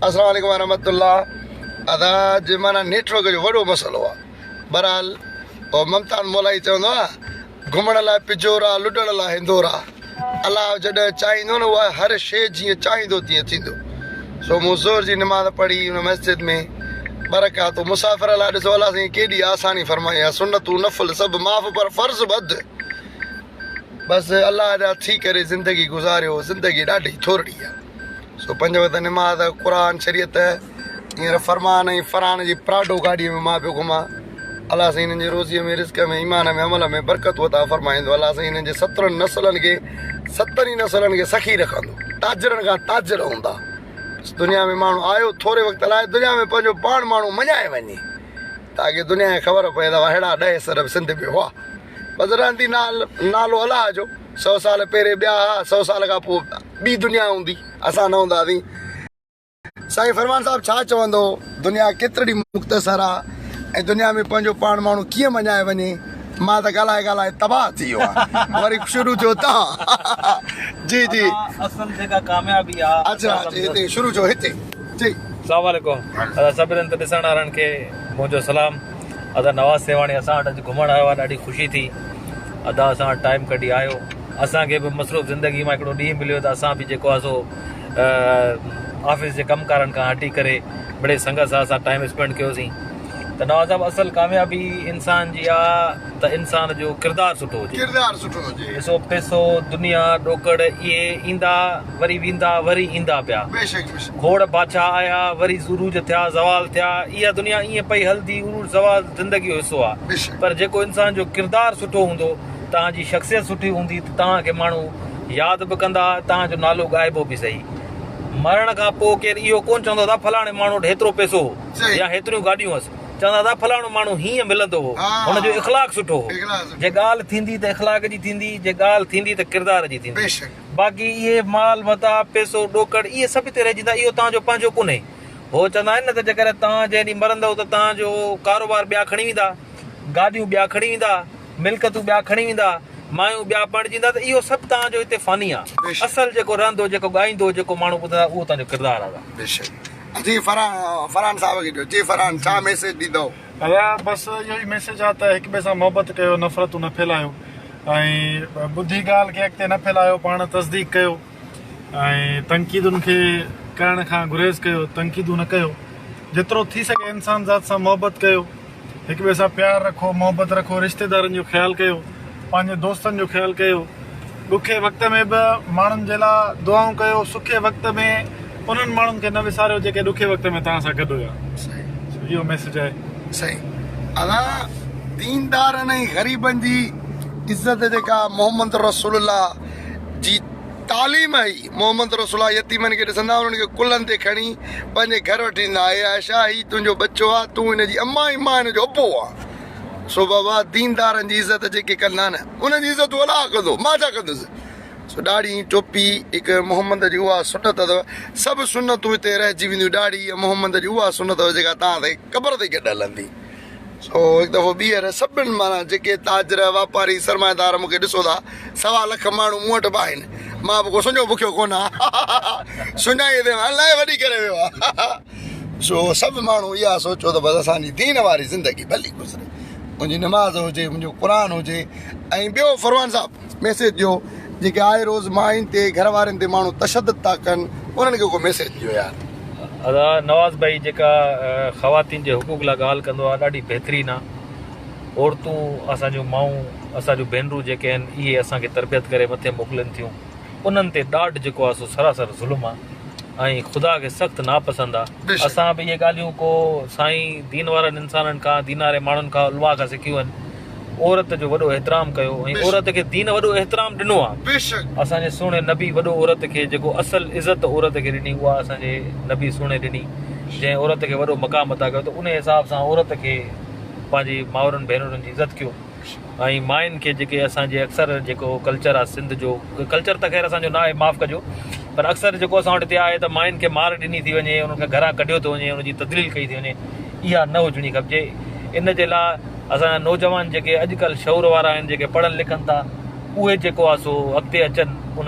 السلام عليڪم ورحمة الله ادا جي معنيٰ نيٽ ورڪ جو وڏو مسئلو آ بھرحال او ممتاز مولائي چوندو آ گھمڻ لاء پجورا لڏڻ لاء هندورا الله جڏهن چاهيندو نه اها هر شيء جيئن چاهيندو تيئن ٿيندو سو مون ظهر جي نماز پڙهي ان مسجد ۾ ٻه رڪعتون مسافر لاء ڏسو الله سائين ڪيڏي آساني فرمائي آ سنتون نفل سڀ معاف پر فرض به اڌ بس الله جا ٿي ڪري زندگي گذاريو زندگي ڏاڍي ٿورڙي آ سو پنج وقت نماز قرآن شريعت هينئر فرمان ۽ فرحان جي پراڊو گاڏي ۾ مان پيو گهمان الله سائين هنن جي روزي ۾ رزق ۾ ايمان ۾ عمل ۾ برڪتون عطا فرمائيندو الله سائين هنن جي سترن نسلن کي ستن ئي نسلن کي سخي رکندو تاجرن کان تاجر هوندا دنيا ۾ ماڻهو آيو ٿوري وقت لاء دنيا ۾ پنهنجو پاڻ ماڻهو مڃائي وڃي تاڪه دنيا کي خبر پئي ته اهڙا ڏهه سر به سنڌ ۾ هئا بس رهندي نالو الله جو سو سال پهرين ٻيا ها سو سال کان پوء ٻي دنيا هوندي اسان نه هونداسين. سائين فرمان صاحب ڇا چوندو دنيا ڪيترڙي مختصر آ ۽ دنيا ۾ پنهنجو پاڻ ماڻهو ڪيئن مڃائي وڃي مان ته ڳالهائي ڳالهائي تباهه ٿي ويو آهيان وري شروع ٿيو تان جي جي اصل جيڪا ڪاميابي آ اچھا هتي شروع ٿيو هتي جي. السلام عليڪم ادا سڀني ته ڏسڻ وارن کي منهنجو سلام ادا نواز سيوهاڻي اسان وٽ اڄ گهمڻ آيو آ ڏاڍي خوشي ٿي ادا اسان وٽ ٽائيم ڪڍي آيو اسان کي به مصروف زندگي مان هڪڙو ڏينهن مليو ته اسان به جيڪو آ سو آفيس جي ڪم ڪارن کان هٽي ڪري مڙئي سنگت سان اسان ٽائيم اسپينڊ ڪيوسين ته نواز صاحب اصل ڪاميابي انسان جي آ ته انسان جو ڪردار سٺو هجي ڪردار سٺو هجي ڏسو پئسو دنيا ڏوڪڙ اهي ايندا وري ويندا وري ايندا پيا بيشڪ بيشڪ کوڙ بادشاهه آيا وري عروج ٿيا زوال ٿيا اها دنيا ائين پئي هلندي عروج زوال زندگي جو حصو آ پر جيڪو انسان جو ڪردار سٺو هوندو توهان جي شخصيت سٺي هوندي ته توهان کي ماڻهو ياد به ڪندا، توهان جو نالو ڳائبو به سهي. مرڻ کان پوء ڪير اهو ڪونه چوندو ته فلاڻي ماڻهو وٽ هيترو پئسو هو يا هيتريون گاڏيون هئس. چوندا ته فلاڻو ماڻهو هيئن ملندو هو، هن جو اخلاق سٺو هو. جي ڳالهه ٿيندي ته اخلاق جي ٿيندي، جي ڳالهه ٿيندي ته ڪردار جي ٿيندي. باقي اهي مال متاع، پئسو، ڏوڪڙ اهي سڀ هتي رهجي ويندا، اهو توهان جو پنهنجو ڪونهي. هو چوندا آهن نه ته جيڪڏهن توهان جنهن ڏينهن مرندؤ ته توهان جو ڪاروبار ٻيا کڻي ويندا، گاڏيون ٻيا کڻي ويندا. ملڪيتون ٻيا کڻي ويندا، مايون ٻيا پرڻجي ايندا ته اهو سڀ توهان جو هتي فاني آ. اصل جيڪو رهندو، جيڪو ڳائيندو، جيڪو ماڻهو ٻڌندا اهو توهان جو ڪردار آ. بيشڪ جي فرحان فرحان صاحب کي ڏيو جي فرحان ڇا ميسيج ڏيندؤ. ادا بس اهو ئي ميسيج آ ته هڪ ٻئي سان محبت ڪيو نفرتون نه ڦهلايو ۽ ٻڌي ڳالهه کي اڳتي نه ڦهلايو پاڻ تصديق ڪيو ۽ تنقيدن کي ڪرڻ کان گريز ڪيو تنقيدون نه ڪيو جيترو ٿي سگهي انسان ذات سان محبت ڪيو هڪ ٻئي سان پيار رکو، محبت رکو، رشتيدارن جو خيال ڪيو، پنهنجي دوستن جو خيال ڪيو، ڏکي وقت ۾ به ماڻهن جي لاء دعائون ڪيو، سکي وقت ۾ انهن ماڻهن کي نه وساريو جيڪي ڏکي وقت ۾ توهان سان گڏ هيا. اهو ميسيج آهي. صحيح ادا ديندارن ۽ غريبن جي عزت جيڪا محمد رسول الله جي تعليم هئي. محمد رسول الله يتيمن کي ڏسندا انهن کي ڪلهن تي کڻي پنهنجي گهر وٺي ايندا اي عائشه هي تنهنجو ٻچو آ تون هن جي اما ۽ مان هن جو ابو آ سو بابا ديندارن جي عزت جيڪي ڪندا نه انهن جي عزت الله ڪندو مان ڇا ڪندس سو ڏاڙهي ۽ ٽوپي هڪ محمد جي اها سنت اٿو سڀ سنتون هتي رهجي وينديون ڏاڙهي محمد جي اها سنت اٿو جيڪا توهان تي قبر تائين گڏ هلندي. سو هڪ دفعو ٻيهر سڀن معنيٰ جيڪي تاجر، واپاري، سرمائيدار مون کي ڏسو ٿا، سوا لک ماڻهو مون وٽ به آهن، مان به ڪو سڃو بکيو ڪونه آهيان، سڃائيء تي الائي وڏي ڪري ويو آهيان. سو سڀ ماڻهو اها سوچو ته بس اسان جي دين واري زندگي ڀلي گذري، منهنجي نماز هجي، منهنجو قرآن هجي ۽ ٻيو فرمان صاحب ميسيج ڏيو جيڪي آئي روز ماين تي گهر وارين تي ماڻهو تشدد ٿا ڪن انهن کي ڪو ميسيج ڏيو يار. ادا نواز ڀائي جيڪا خواتين جي حقوق لا ڳالهه ڪندو آ ڏاڍي بهترين آ عورتون اسان جون مائون اسان جون ڀينرون جيڪي آهن اهي اسان کي تربيت ڪري مٿي موڪلين ٿيون انهن تي ڏاڍ جيڪو آ سو سراسر ظلم آ ۽ خدا کي سخت ناپسند آ اسان به اهي ڳالهيون ڪو سائين دين وارن انسانن کان ديناري ماڻهن کان علماء کان سکيون آهن عورت جو وڏو احترام ڪيو ۽ عورت کي دين وڏو احترام ڏنو آ اسان جي سهڻي نبي وڏو عورت کي جيڪو اصل عزت عورت کي ڏني اها اسان جي نبي سهڻي ڏني جنهن عورت کي وڏو مقام عطا ڪيو ته ان حساب سان عورت کي پنهنجي مائرن ڀينرن جي عزت ڪيو ۽ ماين کي جيڪي اسان جي اڪثر جيڪو ڪلچر آ سنڌ جو ڪلچر ته خير اسان جو نه آهي معاف ڪجو پر اڪثر جيڪو اسان وٽ هتي آهي ته ماين کي مار ڏني ٿي وڃي انهن کي گهران ڪڍيو ٿو وڃي ان جي تذليل ڪئي ٿي وڃي اها نه هجڻي کپجي ان جي لاء اسان جا نوجوان جيڪي اڄ ڪلهه شعور وارا آهن جيڪي پڙهن لکن ٿا اهي جيڪو آهي سو اڳتي اچن انهن.